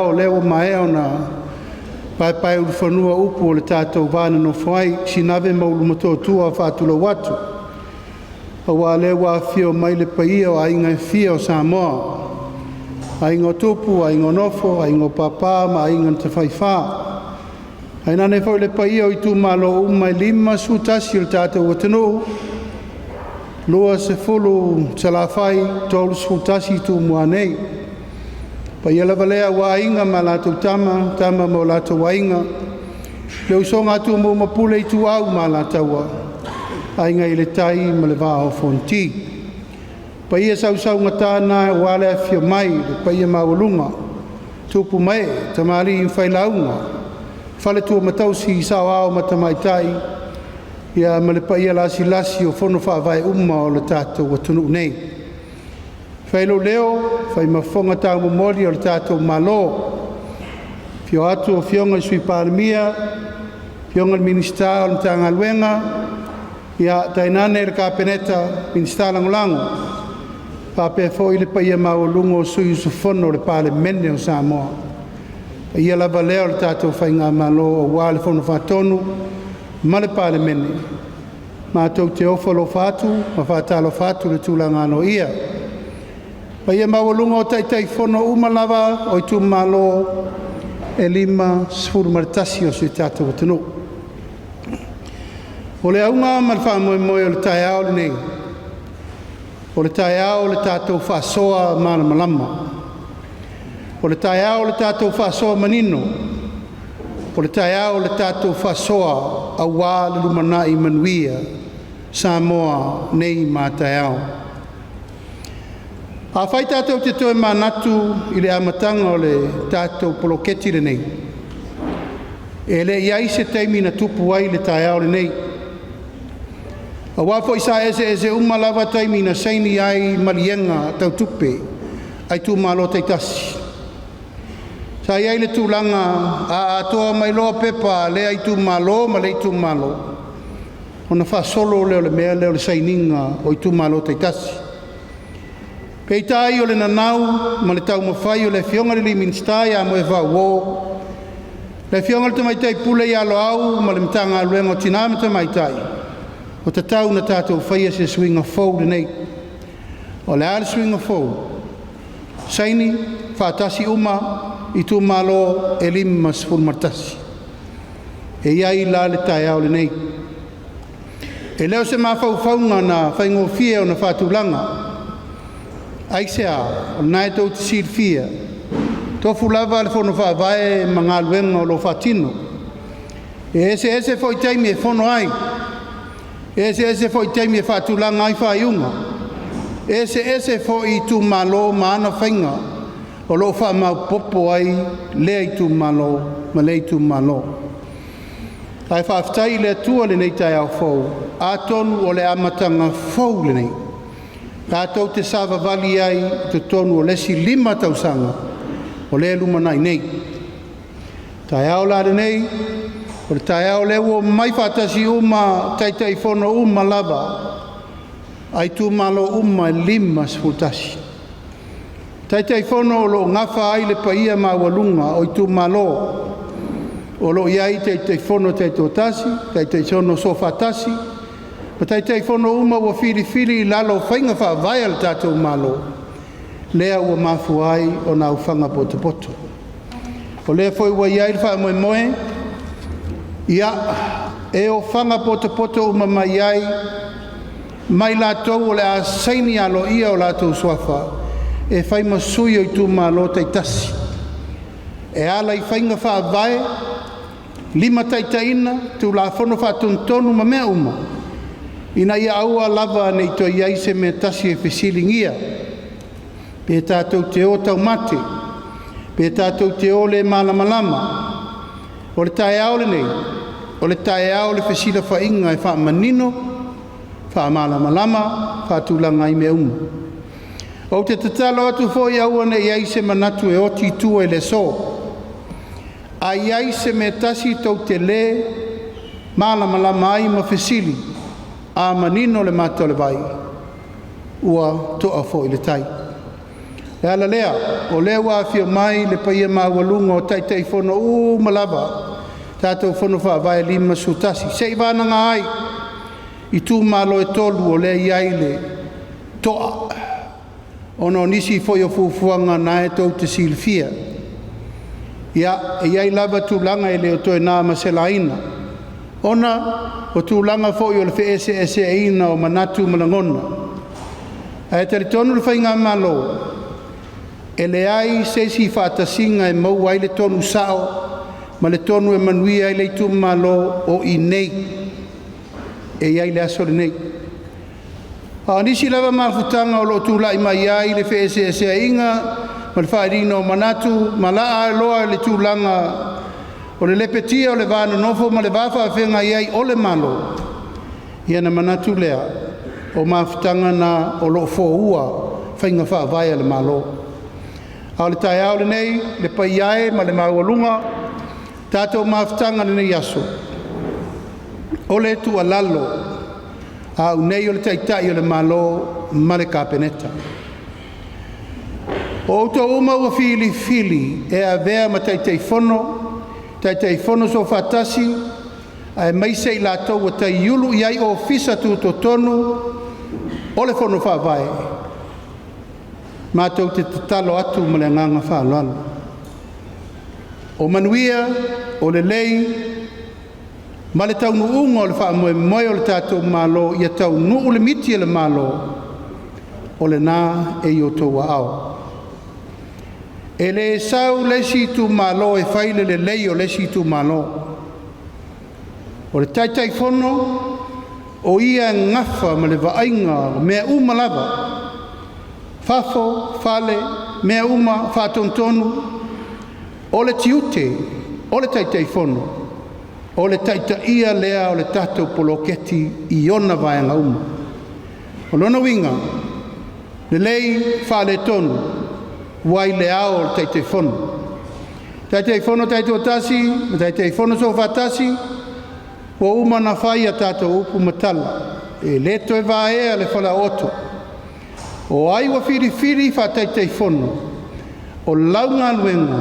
O lea ua maea ona paepaeulufanua upu o le tatou va nonofo ai, sinave ma ulumotootua e faatulou atu, aua o lea ua afifio mai le paia o Aiga e fia o Samoa, Aiga o Tupu, Aiga o Nofo, Aiga o Papa ma Aiga na Tafaifa, tainane foi le paia o itumalo uma e 51 o le tatou atunuu, 20 Salafai, 31 Tumua nei. O paia lava lea aua Aiga ma latou Tama, Tama ma o latou Aiga, le Usoga a Tumua ma Pule, Ituau ma Alataua, Aiga i le Tai ma le Vaa o Fonoti. Paia sausaugata na aua le afifio mai o le paia maualuga, tupu ma ee, tamalii ma failauga, faletua ma tausi, saoao ma tamaitai, ma le paia lasilasi o fono faavae uma o le tatou atunuu nei. Fai lou leo e fai ma fofoga taumomoli o le tatou Malo, afio atu Afioga i le Sui Palemia, Afioga i le Minisita o le Matagaluega, tainane le Kapeneta, Minisita Lagolago, faapea foi le paia maualuga o sui usufono o le Palemene o Samoa. O paia lava lea o le tatou Faigamalo aua le Fono Faatonu ma le Palemene, matou te ofo alofa atu ma faatalofa atu i le tulaga aloaia. Paia maualuga o Taitaifono uma lava o itumalo e 51 o si o tatou atunuu. O le auga ma le faamoemoe o le taeao lenei, o le taeao o le tatou faasoa malamalama, o le taeao o le tatou faasoa manino, o le taeao o le tatou faasoa aua le lumanai manuia Samoa nei ma a taeao. Afai tatou te tomanatu i le amataga o le tatou poloketi lenei, e le i i ai se taimi na tupu ai le taeao lenei. Aua foi sa eseese uma lava taimi na saini ai maliega tau tupe a itumalo taitasi. Sa i ai le tulaga a atoa mai loa pepa a lea itumalo ma lea itumalo, ona faasolo lea o le mea lea o le sainiga o itumalo taitasi. Peitai o le nanau ma le taumafai o le Afioga i le Minisita ia Moefaauo le Afioga i le Tamaitai Pule ia Loau ma le Matagaluega o Tina ma Tamaitai, ua tatau ona tatou faia se suiga fou lenei. O le a le suiga fou? Saini faatasi uma itumalo e 51. E i ai la le taeao lenei. E le o se mafaufauga na faigofie ona faatulaga. Aisea? O lena e tou te silafia, tofu lava le Fono Faavae ma galuega o lo o faatino. E eseese foi taimi e fono ai, e eseese foi taimi e faatulaga ai faaiuga, e eseese foi itumalo ma ana faiga o lo o faamaopoopo ai lea itumalo ma lea itumalo. Ae faafetai i le Atua i lenei taeao fou, atonu o le amataga fou lenei, tatou te savavali ai i totonu o le isi 5 tausaga o lea e lumanai nei. O le taeao la lenei, o le taeao lea ua omai faatasi uma Taitaifono uma lava a itumalo uma e 51, Taitaifono o lo o nafa ai le paia maualuga o itumalo o lo o i ai Taitaifono taitoatasi, Taitaifono soofaatasi ma Taitaifono uma ua filifili i lalo o faiga faavae a le tatou Malo, lea ua mafua ai ona aofaga potopoto. O lea foi ua i ai le faamoemoe, ia, e ofaga potopoto uma mai ai ma i latou o le a saini aloaia o latou suafa e fai ma sui o itumalo taitasi e ala i faiga faavae limataitaiina Tulafono Faatonutonu ma mea uma, ina ia aua lava ne i toe i ai se mea e tasi e fesiligia, pe tatou te o taumate, pe tatou te o le malamalama. O le taeao lenei, o le taeao o le fesilafaiga e faamanino, faamalamalama, faatulaga ai mea uma. Ou te tatalo atu foi aua ne i i ai se manatu e oti i tua i le aso. A i ai se mea e tasi tou te le malamalama ai ma fesili, a manino le mata o le vai, ua to'a foi le tai. Le ala lea, o lea ua afio mai le paia maualuga o Taitaifono uma lava, tatou Fono Faavae 51, seivagana ai itumalo e 3 o lea e i ai le to'a, ona o nisi foi o fuafuaga na e tou te silafia. Ia, e i ai lava tulaga e le o toe na ma se laina, ona o tulaga foi o le feeseeseaiga o manatu ma lagona. Ae talitonu le Faigamalo, e leai se isi faatasiga e maua ai le tonu sao ma le tonu e manuia ai le itumalo o i inei e i ai le aso lenei. A o nisi lava mafutaga o loo tulai mai ai le feeseeseaiga ma le faaaliga o manatu ma laa loa le tulaga o le lepetia o le va nonofo ma le va faafeagai ai o le Malo, ia na manatu lea o mafutaga na o loo foua faiga faavae a le Malo. A o le taeao lenei le paia e ma le maualuga, tatou mafutaga i lenei aso, o le tuualalo a au nei o le Taitai o le Malo ma le Kapeneta. O outou uma ua filifili e avea ma Taitaifono, Taitaifono Soofaatasi aemaise i latou ua taiulu i ai Ofisa Tutotonu o le Fono Faavae, matou te tatalo atu ma le agaga faaaloalo. O manuia, o lelei ma le taunuuga o le faamoemoe o le tatou Malo ia taunuu le miti a le Malo, o lena e i outou aao. E le sau le isi itumalo e fai le lelei o le isi itumalo. O le Taitaifono, o ia e gafa ma le vaaiga o mea uma lava, fafo, fale, mea uma, faatonutonu, o le tiute o le Taitaifono o le taitaia lea o le tatou poloketi i ona vaega uma. O lona uiga, lelei faaletonu ua i le ao o le Taitaifono. Taitaifono taitoatasi ma Taitaifono Soofaatasi, ua uma ona fai a tatou upu ma tala, e le toe vaea le falaooto. O ai ua filifili faa-Taitaifono, o lau galuega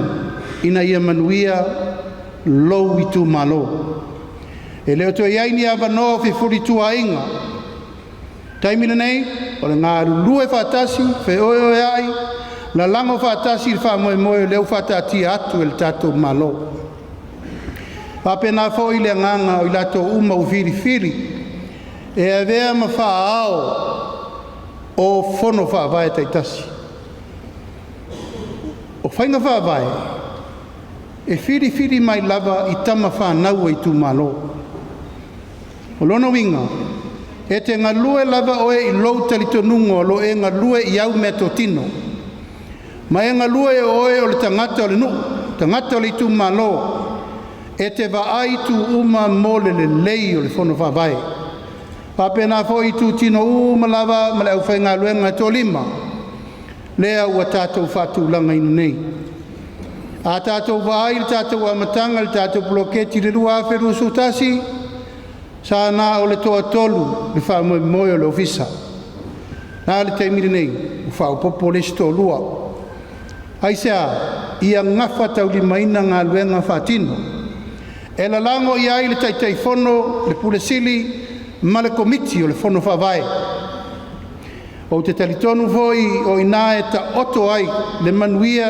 ina ia manuia lou itumalo. E le o toe i ai ni avanoa o fefulituaaiga. Taimi lenei, o le galulue faatasi, feoeoeai, lalago faatasi le faamoemoe o lea ua faataatia atu e le tatou Malo. Faapena foi le agaga o i latou uma ua filifili e avea ma faa-ao o Fono Faavae taitasi. O faiga faavae e filifili mai lava i tama fanau a itumalo. O lona uiga, e te galue lava oe i lou talitonuga o lo o e galue i au meatotino, ma e galue o oe o le tagata o le nuu, tagata o le itumalo. E te vaai itu uma mo le lelei o le Fono Faavae. Faapena foi itutino uma lava ma le aufaigaluega e toalima lea ua tatou faatulagaina nei. A tatou vaai i le tatou amataga i le tatou poloketi i le 2021, sa na o le toatolu le faamoemoe o le ofisa. A le taimi lenei? Ua faaopoopo le isi toalua. Aisea? Ia gafataulimaina galuega faatino e lalago i ai le Taitaifono, le Pule Sili ma le Komiti o le Fono Faavae. Ou te talitonu foi o i ina e taoto ai le manuia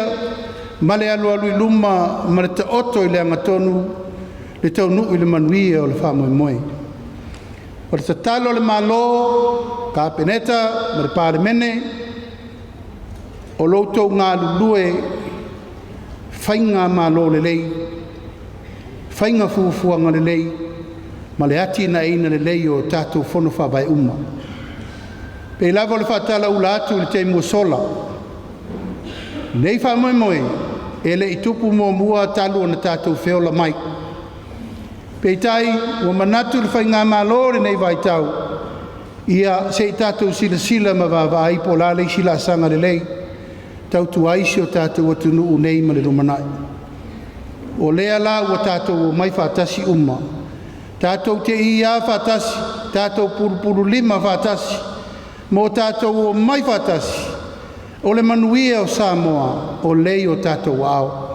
ma le alualu i luma ma le taoto i le agatonu le taunuu i le manuia o le faamoemoe. O le tatalo a le Malo, Kapeneta ma le Palemene, o lo outou galulue faigamalo lelei, faiga fuafuaga lelei ma le atinaeina lelei o tatou Fono Faavae uma. E pei lava ona faatalaula atu i le taimi ua sola, lenei faamoemoe e le i tupu muamua talu ona tatou feola mai. Peitai ua manatu le Faigamalo i lenei vaitau, ia se i tatou silasila ma vaavaai po o le a le isi laasaga lelei e tautua ai si o tatou atunuu nei ma le lumanai. O lea la ua tatou omai faatasi uma, tatou te iā faatasi, tatou pulupululima faatasi ma o tatou omai faatasi. O le manuia o Samoa o lea ua o tatou aao.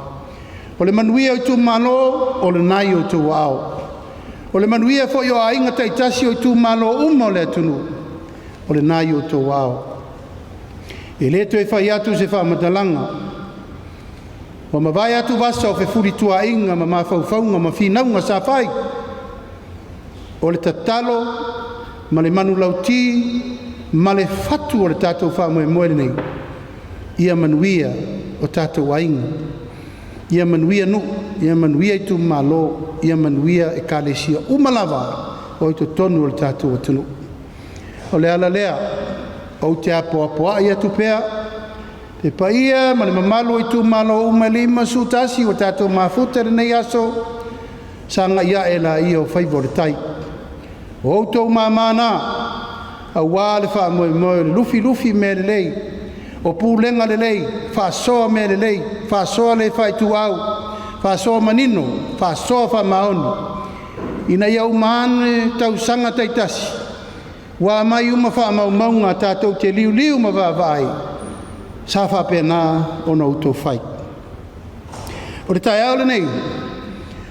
O le manuia o itumalo, o lena e i outou aao. O le manuia foi o aiga taitasi o itumalo uma o le atunuu, o lena e i outou aao. E le toe fai atu se faamatalaga, ua mavae atu vasa o fefulituaaiga ma mafaufauga ma finauga sa fai. O le tatalo ma le manulauti ma le fatu o le tatou faamoemoe lenei, ia manuia o tatou aiga, ia manuia nuu, ia manuia itumalo, ia manuia ekalesia uma lava o i totonu o le tatou atunuu. O le ala lea ou te apoapoai atu pea le paia ma le mamalu o itumalo uma e 51 ua tatou mafuta i lenei aso, sagai ae laia o faiva o le tai. O outou mama na aua le faamoemoe o le lufilufi mea lelei, o pulega lelei, faasoa mea lelei, faasoa le faaituau, faasoa manino, faasoa faamaoni, ina ia uma ane tausaga taitasi ua aumai uma faamaumauga tatou te liuliu ma vaavaai, sa faapena ona outou fai. O le taeao lenei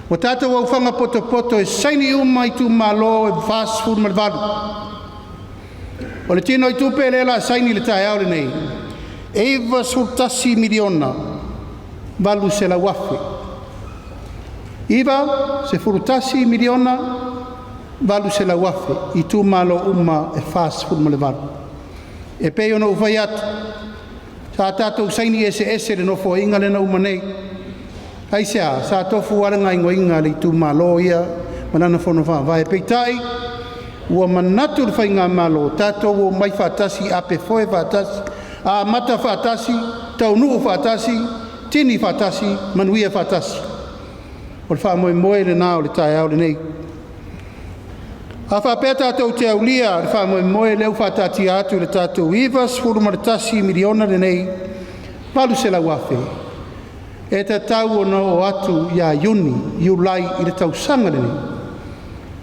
ua tatou aufaga potopoto e saini uma itumalo e 48. O le tinoitupe lea o le a saini i le taeao lenei, e $91 miliona 800 afe. $91 miliona 800 afe itumalo uma e 48. E pei ona ou fai atu, sa tatou saini eseese i le nofoaiga lea na uma nei. Aisea? Sa tofu lava le gaoioiga a le itumalo ia ma lana fono faavae. Peitai, ua manatu le faigamalo, tatou omai faatasi, apefoe faatasi, amata faatasi, taunuu faatasi, tini faatasi, manuia faatasi. O le faamoemoe lena o le taeao lenei. A faapea tatou te aulia le faamoemoe lea ua faataatia atu i le tatou $91 miliona lenei 800,000, e tatau ona oo atu ia Iuni, Iulai i le tausaga lenei,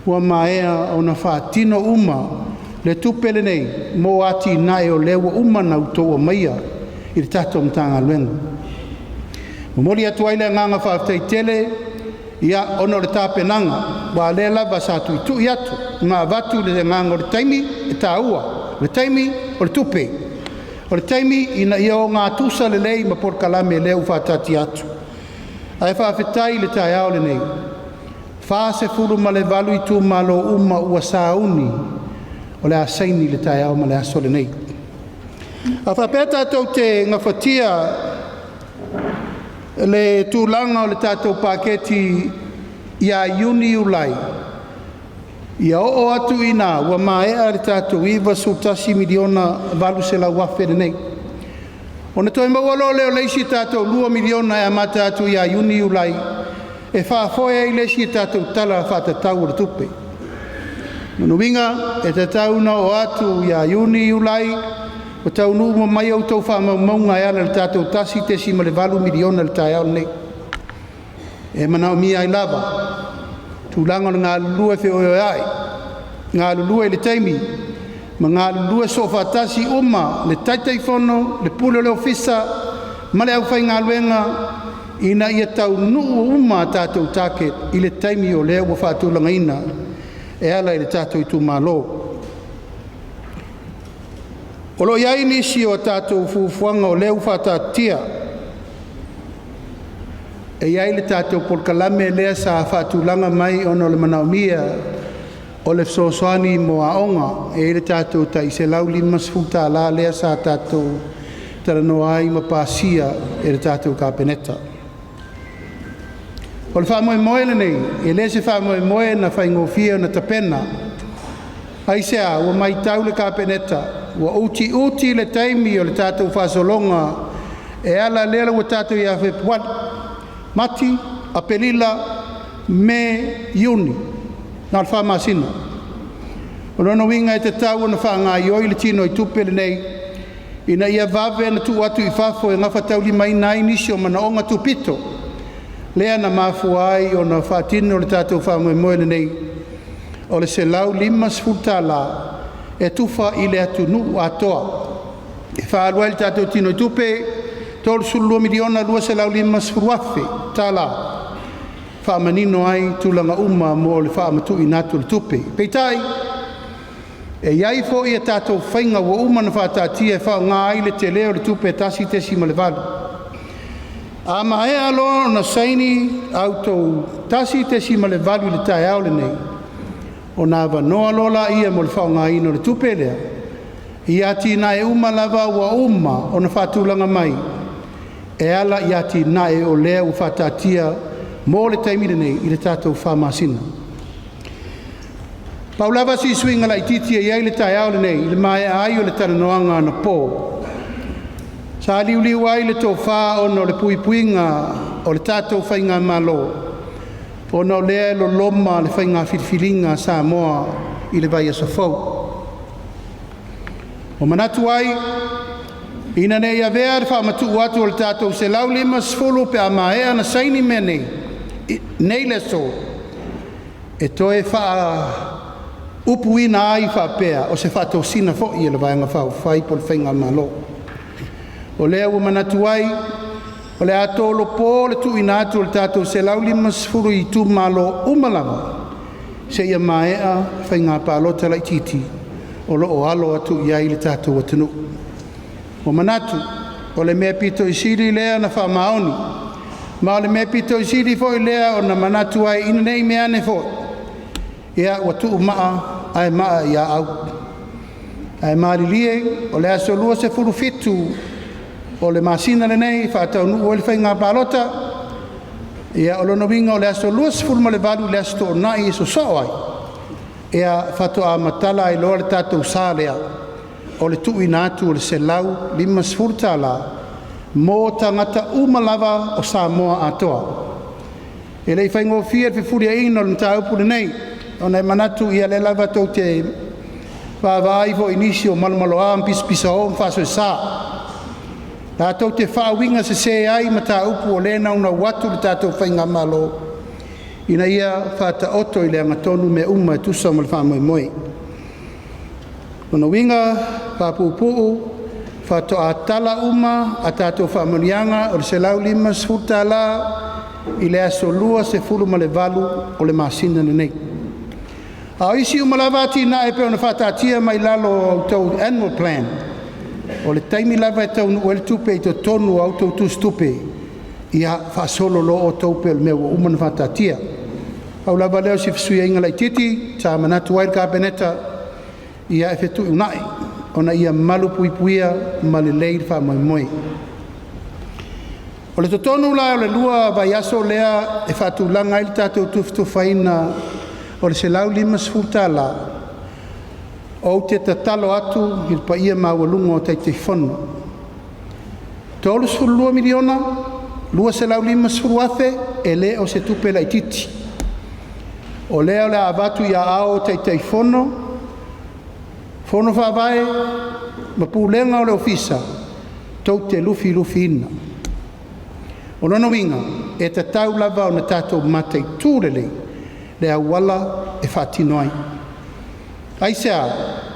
ua maea ona faatino uma le tupe lenei mo atinae o lea ua uma ona outou aumaia i le tatou Matagaluega. Momoli atu ai le agaga faafetai tele ona o le tapenaga, aua o lea lava sa tuitui atu ma avatu le agaga o le taimi e taua, o le taimi o le tupe, o le taimi ina ia ogatusa lelei ma polokalame lea ua faataatia atu. Ae faafetai i le taeao lenei, 48 itumalo uma ua sauni o le a saini i le taeao ma le aso lenei. A faapea tatou te gafatia le tulaga o le tatou paketi ia Iuni, Iulai, ia oo atu i ina ua maea le tatou $91 miliona 800,000 lenei. Ona toe maua loa lea o le isi tatou $2 miliona e amata atu ia Iuni, Iulai e faafoe ai le isi tatou Tala Faatatau o le Tupe. O lona uiga e tatau ona oo atu ia Iuni, Iulai ua taunuu uma mai a outou faamaumauga e ala i le tatou $1.8 miliona i le taeao lenei. E manaomia ai lava tulaga o le galulue feoeoeai, galulue i le taimi ma galulue soofaatasi uma le Taitaifono, le Pule o le Ofisa ma le aufaigaluega ina ia taunuu uma a tatou target i le taimi o lea ua faatulagaina e ala i le tatou itumalo. O lo o i ai nisi o tatou fuafuaga o lea ua faataatitia. E i ai le tatou polokalame lea sa faatulaga mai ona o le manaomia o le fesoasoani mo aoga. E i ai le tatou tai $150 lea sa tatou talanoa ai ma pasia e le tatou Kapeneta. O le faamoemoe lenei, e le o se faamoemoe na faigofie ona tapena. Aisea? Ua matau le Kapeneta ua utiuti le taimi o le tatou faasologa e ala lea ua tatou ia Fepuari, Mati, Aperila, Me, Iuni, na o le 4 masina. O lona uiga e tatau ona faagaioi le tinoitupe lenei ina ia vave ona tuu atu i fafo e gafataulimaina ai nisi o manaoga tupito lea na mafua ai ona faatino le tatou faamoemoe lenei o le $150 e tufa i le atunuu atoa. E fa'aalu ai le tatou tinoitupe $32 250 afe tala faamanino ai tulaga uma mo le faamatuuina atu o le tupe. Peitai, e iai foi a tatou faiga ua uma ona faataatia e faaaoga ai le tele o le tupe 1.8. A maea loa ona saini autou 1.8 i le taeao lenei, ona avanoa loa lea mo le faaaogaina o le tupe lea i atinae uma lava ua uma ona faatulaga mai e ala i atinae o lea ua faataatia mo le taimi lenei i le tatou 4 masina. Pau lava si suiga laitiiti e i ai le taeao lenei i le maea ai o le talanoaga anapo, sa liuliu ai le tofa ona o le puipuiga o le tatou Faigamalo, ona o lea e loloma le faiga filifiliga a Samoa i le vaiaso fou. Ua manatu ai, ina nei avea le faamatuu atu o le tatou 150 pe a maea ona saini mea nei nei le aso, e toe faaupuina ai faapea, o se faatosina foi a le Vaega Faaupufai po o le Faigamalo. O lea ua manatu ai, o le a tolopo le tuuina atu o le tatou 150 i Itumalo uma lava seia maea faiga palota laitiiti o lo o alo atu i ai le tatou atunuu. Ua manatu o le mea pito sili lea ona faamaoni, ma o le mea pito sili foi lea ona manatu ai ina nei mea ane foi ia ua tuu maa ae maa ia au. Ae malilie o le aso 27 o le masina lenei e faataunuu ai le faiga palota. Ia o lona uiga o le aso 28 i le aso Toonai e sosoo ai, ia faatoa matala ai loa le tatou sa lea o le tuuina atu o le $150 mo tagata uma lava o Samoa atoa. E le i faigofie le fefuliaiga o le mataupu lenei, ona e manatu o lea lava tou te vaavaai foi i nisi o malomaloa ma pisapisao ma faasoesa latou te faauigasese ai mataupu o lea e naunau atu le tatou Faigamalo ina ia faataoto i le agatonu mea uma e tusa ma le faamoemoe. O lona uiga faapuupuu, faatoa tala uma a tatou faamanuiaga o le $150 i le aso 28 o le masina lenei. A o isi uma lava atinae e pei ona faataatia mai lalo o a outou Annual Plan, o le taimi lava e taunuu ai le tupe i totonu o a outou tusitupe, ia faasolo loa outou e pei o le mea ua uma ona faataatia. Pau lava lea o si fesuiaiga laitiiti sa manatu ai le Kapeneta ia e fetuunai ona ia malupuipuia ma lelei le faamoemoe. O le totonu la o le lua vaiaso lea e faatulaga ai le tatou tufatufaina o le $150, ou te tatalo atu i le paia maualuga o Taitaifono, 32 miliona 250 afe e le o se tupe laitiiti. O lea o le a avatu i aao o Taitaifono, Fono Faavae ma Pulega o le Ofisa tou te lufilufiina. O lona uiga e tatau lava ona tatou mataitu lelei le auala e faatino ai. Aisea?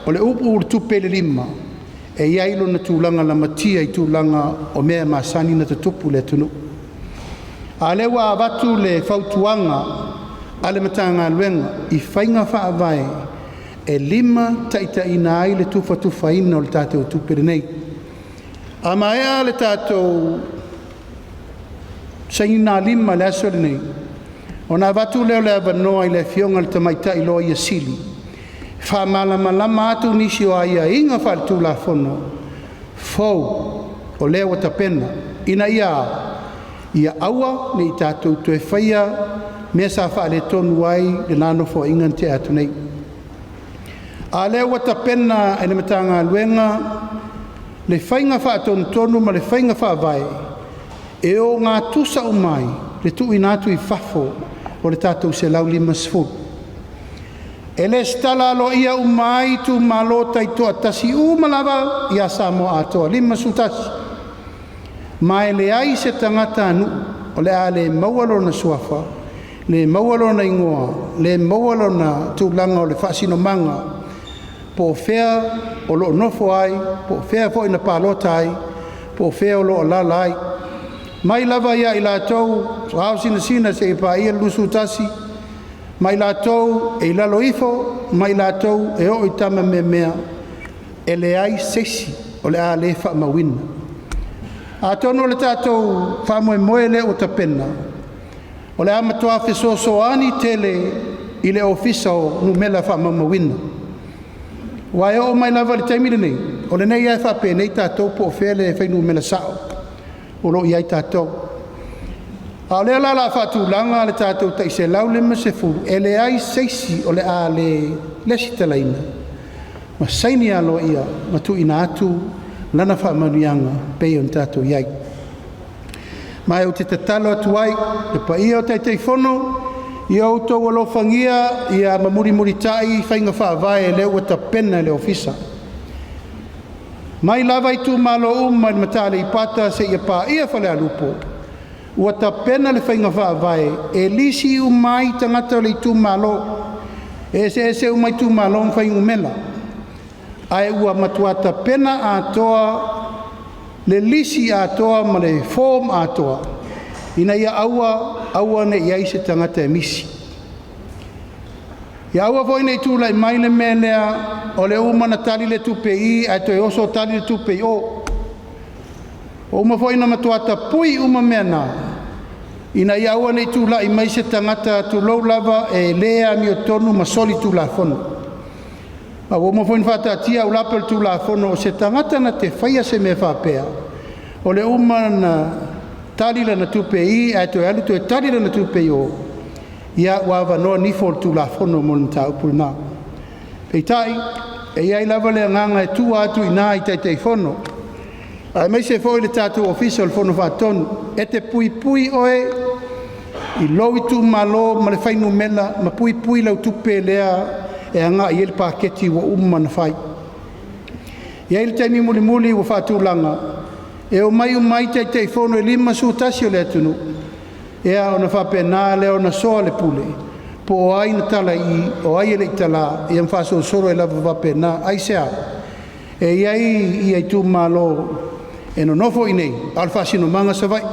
O le uu o le tupe i le lima e i ai lona tulaga lamatia i tulaga o mea e masani ona tutupu i le atunuu. A lea ua avatu le fautuaga a le Matagaluega i faiga faavae e limataitaiina ai le tufatufaina o le tatou tupe lenei. A maea le tatou sainigalima i le aso lenei, ona avatu lea o le avanoa i le Afioga i le Tamaitai Loia Sili e faamalamalama atu nisi o aiaiga faaletulafono fou o lea ua tapena, ina ia a? Ia aua nei tatou toe faia mea sa faaletonu ai le la Nofoaiga na tea atu nei. A lea ua tapena e le Matagaluega le faiga faatonutonu ma le faiga faavae e ogatusa uma ai le tuuina atu i fafo o le tatou 150. E lesitala aloaia uma ai itumalo taitoatasi uma lava ia Samoa atoa 51, ma e leai se tagatanuu o le a le maua lona suafa, le maua lona igoa, le maua lona tulaga o le faasinomaga po o fea o loo nofo ai, po o fea foi na palota ai, po o fea o loo alaala ai. Mai lava ia i latou ao sinasina seia paia le 21, ma i latou e i lalo ifo ma i latou e oo i tama meamea, e leai se isi o le a le faamauina. Atonu o le tatou faamoemoe lea ua tapena, o le a matua fesoasoani tele i le Ofisa o Numera Faamaumauina. Aua e oo mai lava i le taimi lenei, o lenei lava e faapenei tatou po o fea le fuainumera sao o lo o i ai tatou. A o lea la o le a faatulaga le tatou tai 150, e leai se isi o le a le resitalaina ma saini aloaia ma tuuina atu lana faamanuiaga e pei ona tatou i ai. Ma ou te tatalo atu ai i le paia o Taitaifono, ia outou alofagia ia ma mulimulitai faiga faavae lea ua tapena e le Ofisa. Mai lava i Itumalo uma i le Mata Aleipata seia paia Falealupo, ua tapena le faiga faavae e lisi uma ai tagata o le Itumalo. E eseese uma itumalo ma fuainumera, ae ua matua tapena atoa le lisi atoa ma le form atoa ina ia aua aua nei i ai se tagata e misi. Ia aua foi nei tulai mai le mea lea o le uma ona tali le tupe i i ae toe oso tali le tupe i o. Ua uma foi ona matua tapui uma mea na ina ia aua nei tulai mai se tagata, tulou lava, e le amiotonu ma soli Tulafono. A ua uma foi ona faataatia aulape o le Tulafono o se tagata na te faia se mea faapea, o le uma ona tali lana tupe i i ae toe alu toe tali lana tupe i o, ia ua avanoa nifo o le Tulafono mo le mataupu lena. Peitai, e i ai lava le agaga e tua atu i ina i Taitaifono aemaise foi le tatou Ofisa o le Fono Faatonu, e te puipui oe i lou itumalo ma le fuainumera ma puipui lau tupe lea e agai i ai le paketi ua uma ona fai. E i ai le taimi mulimuli ua faatulaga e omai uma ai Taitaifono e 51 o le atunuu, ia ona faapena lea ona soa le pule po o ai na tala i i, o ai e le i tala, ia ma faasolosolo ai lava faapena. Aisea? E i ai ia itumalo e nonofo i inei a o le faasinomaga Savaii.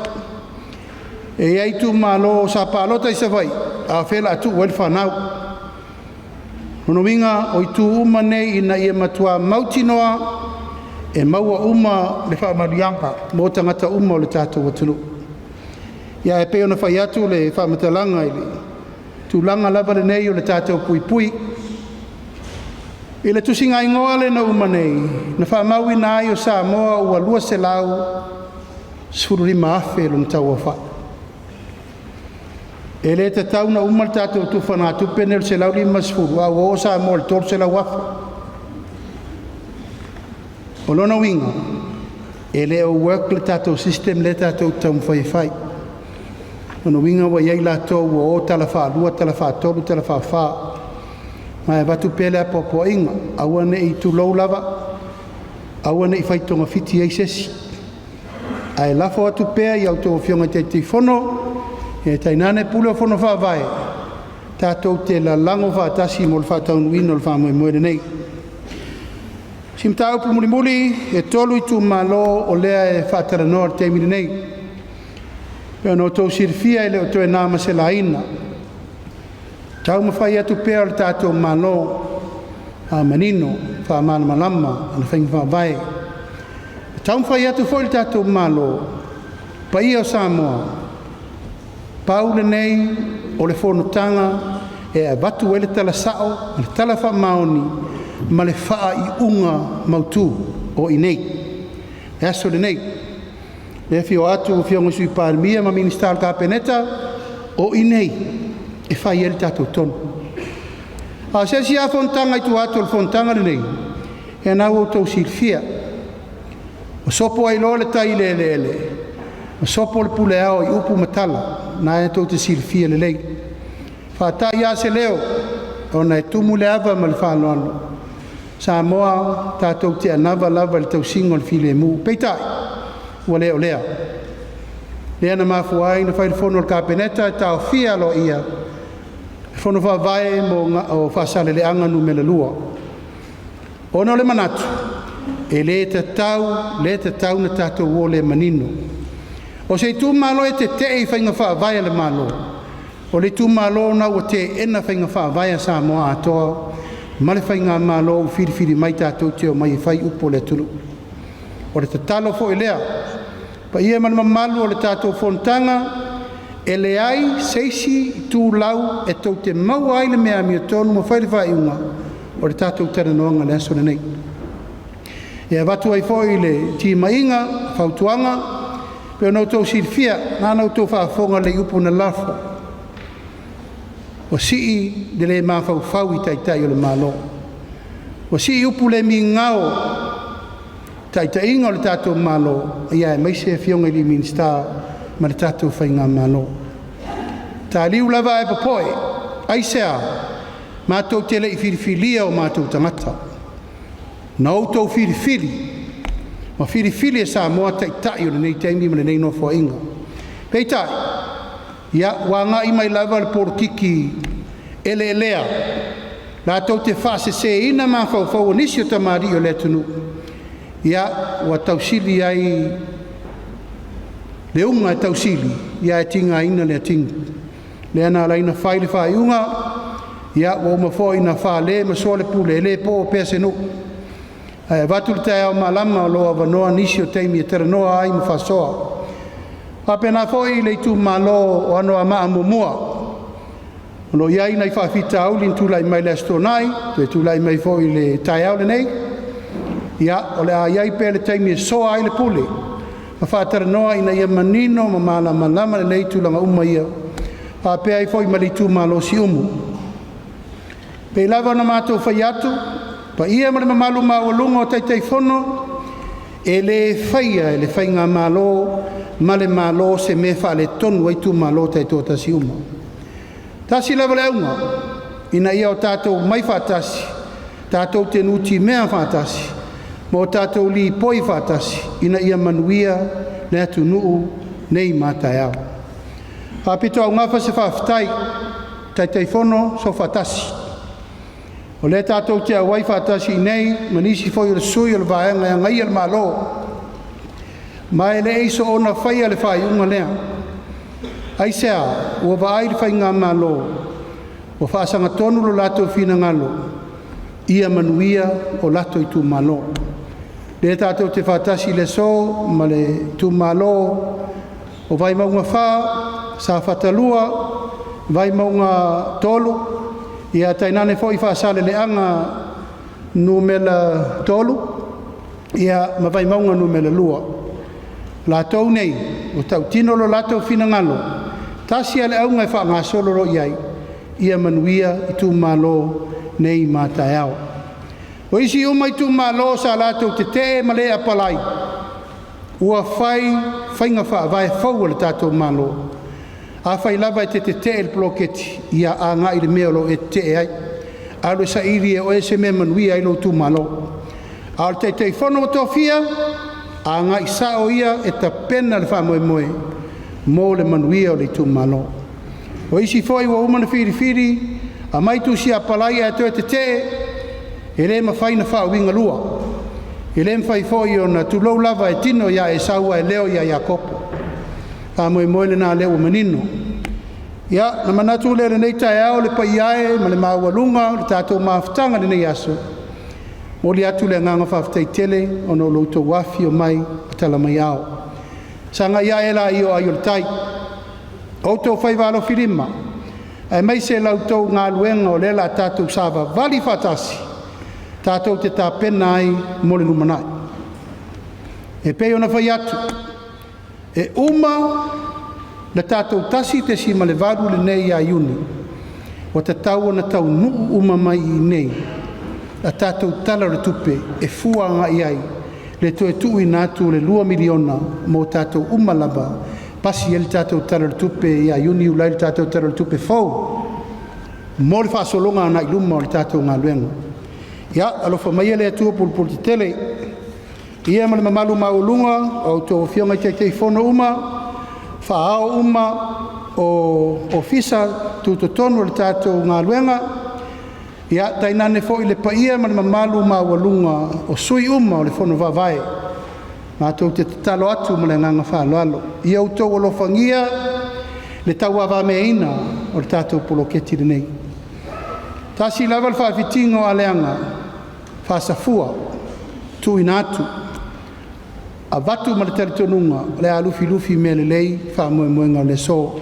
E i ai itumalo sa palota i Savaii, a o fea o le a tuu ai le fanau? O lona uiga o itu uma nei ina ia matua mautinoa e maua uma le faamanuiaga mo tagata uma o le tatou atunuu. Ia ae pei ona fai atu le faamatalaga i le tulaga lava lenei o le tatou puipui. I le tusigaigoa lea na uma nei, na faamauina ai o Samoa ua 215,000 lona tauaofai. E le tatau ona uma le tatou tufagatupe lenei o le 150 a ua oo Samoa i le 300,000. O lona uiga e le o work le tatou system lea tatou te taumafai e fai. O lona uiga ua i ai latou ua o tala faalua, tala faatolu, tala faafa. Ma e avatu pea le apoapoaiga, aua ne i tulou lava, aua ne i fai togafiti ai se isi, ae lafo atu pea i a outou Afioga i Taitaifono, tainane Pule o Fono Faavae, tatou te lalago faatasi mo le faataunuuina o le faamoemoe lenei. Si mataupu mulimuli, e tolu itumalo o lea e faatalanoa i le taimi lenei. E pei ona outou silafia e le o toe na ma se laina taumafai atu pea o le tatou Malo faamanino, faamalamalama ana faiga faavae. E taumafai atu foi le tatou Malo, paia o Samoa, pau lenei o le fonotaga e avatu ai le tala sao ma le tala faamaoni ma le faaiuga mautu o i inei, le aso lenei. Le afio atu o Afioga i Sui Palemia ma Minisita o le Kapeneta, o i inei e fai ai le tatou tonu. A o se isi lava fonotaga i tua atu o le fonotaga lenei, ia lena ua outou silafia, ua sopo ai loa le tai i le eleele, ua sopo le pule ao i upu ma tala, lena tou te silafia lelei. Faata'i a se leo ona e tumu le ava ma le faaaloalo, Samoa tatou te anava lava i le tausiga o le filemu, peitai ua le o lea. Lea na mafua ai ona fai le fono a le Kapeneta e taofia aloaia le Fono Faavae mo Faasaleleaga 2 ona o le manatu E lē tatau, lē tatau na tatou o le manino. O se itumalo e tete'e i faiga faavae a le Malo, o le itumalo lena ua teena faiga faavae a Samoa atoa ma le Faigamalo ua filifili mai tatou te omai e fai upu o le atunuu. O le tatalo foi lea, paia ma le mamalu o le tatou fonotaga, e leai se isi itulau e tou te maua ai le mea amiotonu ma fai le faaiuga o le tatou talanoaga i le aso lenei. E avatu ai foi le timaiga, fautuaga e pei ona outou silafia, na ona outou faafofoga lelei i upu na lafo, ua sii le le mafaufau i Taitai o le Malo, ua sii upu le migao i taitaiga o le tatou Malo, aemaise Afioga i Minisita ma le tatou Faigamalo. Taliu lava ae popoe, aisea? Matou te le i filifilia o matou tagata, na outou filifili ma filifili e Samoa Taitai o lenei taimi ma lenei Nofoaiga. Peitai, ia ua agai mai lava le polokiki eleelea latou te faaseseina mafaufau o nisi o tamalii o le atunuu, ia ua tausili ai le uga e tausili ae tigaina le atigi. Lea na ala ai ona fai le faaiuga, ia ua uma foi ona fale ma soa le pule, e le po pea se nuu, ae avatu le taeao malama o lo o avanoa nisi o taimi e talanoa ai ma faasoa. E faapena foi le itumalo o Anoamaa 1, o lo o i ai nai faafitauli na tulai mai le Aso Toonai, toe tulai mai foi i le taeao lenei. Ia, o le a i ai pea le taimi e soa ai le pule ma faatalanoa ina ia manino ma malamalama lelei tulaga uma ia, faapea ai foi ma le itumalo o Siumu. E pei lava ona matou fai atu, paia ma le mamalu maualuga o Taitaifono, e le faia e le Faigamalo ma le Malo se mea e faaletonu ai itumalo taitoatasi uma. Tasi lava le auga, ina ia o tatou omai faatasi, tatou te nutimea faatasi ma o tatou lipoi faatasi ina ia manuia le atunuu nei ma a taeao. E faapitoaugafa se faafetai i Taitaifono Soofaatasi, o lea tatou te auai faatasi i inei ma nisi foi o sui o le Vaega e Agaia le Malo, ma e le i soona faia le faaiuga lea. Aisea? Ua vaai le Faigamalo ua faasagatonu lo latou finagalo ia manuia o latou itumalo. Lea tatou te faatasi i le aso ma le itumalo o Vaimauga 4, Safata 2, Vaimauga 3, ia tainane foi Faasaleleaga 3, ia ma Vaimauga 2. Latou nei ua tautino lo latou finagalo, tasi a le auga e faagasolo loa i ai, ia manuia itumalo nei ma a taeao. O isi uma itumalo sa latou tetee ma le apalai, ua fai faiga faavae fou a le tatou Malo. Afai lava e te tetee i le poloketi, ia agai i le mea o lo o e tetee ai, alu e saili e oe se mea e manuia ai lou itumalo. A o le Taitaifono ua tofia, agai sao ia e tapena le faamoemoe mo le manuia o le itumalo. O isi foi ua uma ona filifili, aumai tusi apalai ae toe tetee, e le mafai ona faauigalua. E le mafai foi ona tulou lava e tino ia Esau ae leo ia Iakopo. Faamoemoe lena lea ua manino. Ia, ona manatu lea i lenei taeao le paia e ma le maualuga o le tatou mafutaga i lenei aso, momoli atu le agaga faafetai tele ona o lo outou afifio mai ma tala mai aao. Sagai ae laia o ai o le tai, o outou faiva alofilima aemaise la outou galuega o lea o le a tatou savavali faatasi, tatou te tapena ai mo le lumanai. E pei ona fai atu, e uma le tatou 1.8 lenei ia Iuni, ua tatau ona taunuu uma mai i inei a tatou Tala o le Tupe e fua agai i ai le toe tuuina atu o le $2 miliona mo tatou uma lava, pasi ai le tatou Tala o le Tupe ia Iuni, Iulai le tatou Tala o le Tupe fou mo le faasologa agai luma o le tatou galuega. Ia alofa maia le Atua pulepuletetele ia ma le mamalu maualuga a outou Afioga i Taitaifono uma, Faa-ao uma o Ofisa Tutotonu o le tatou galuega. Ia tainane foi le paia ma le mamalu maualuga o sui uma o le Fono Faavae, matou te tatalo atu ma le agaga faaaloalo, ia outou alofagia le tauavameaina o le tatou poloketi lenei. Tasi lava le faafitiga o aleaga faasafua tuuina atu, avatu ma le talitonuga o le a lufilufi mealelei faamoemoega o le aso.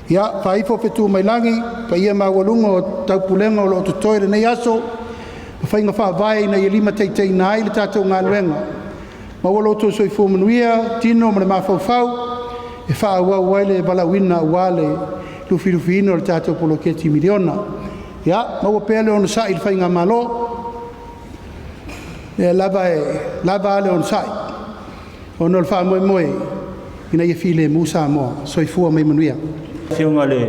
Ia faaifo fetu mai lagi paia maualuga o Taupulega o lo o totoe i lenei aso ma faiga faavae ina ia limataitaiina ai le tatou galuega. Maua lo outou soifua manuia tino ma le mafaufau e faaauau ai le valaauina aua le lufilufiina o le tatou poloketi miliona. Ia maua pea le onosai i le Faigamalo, o lea lava e lava a le onosai ona o le faamoemoe ina ia filemu Samoa. Soifua ma ia manuia. Afioga i le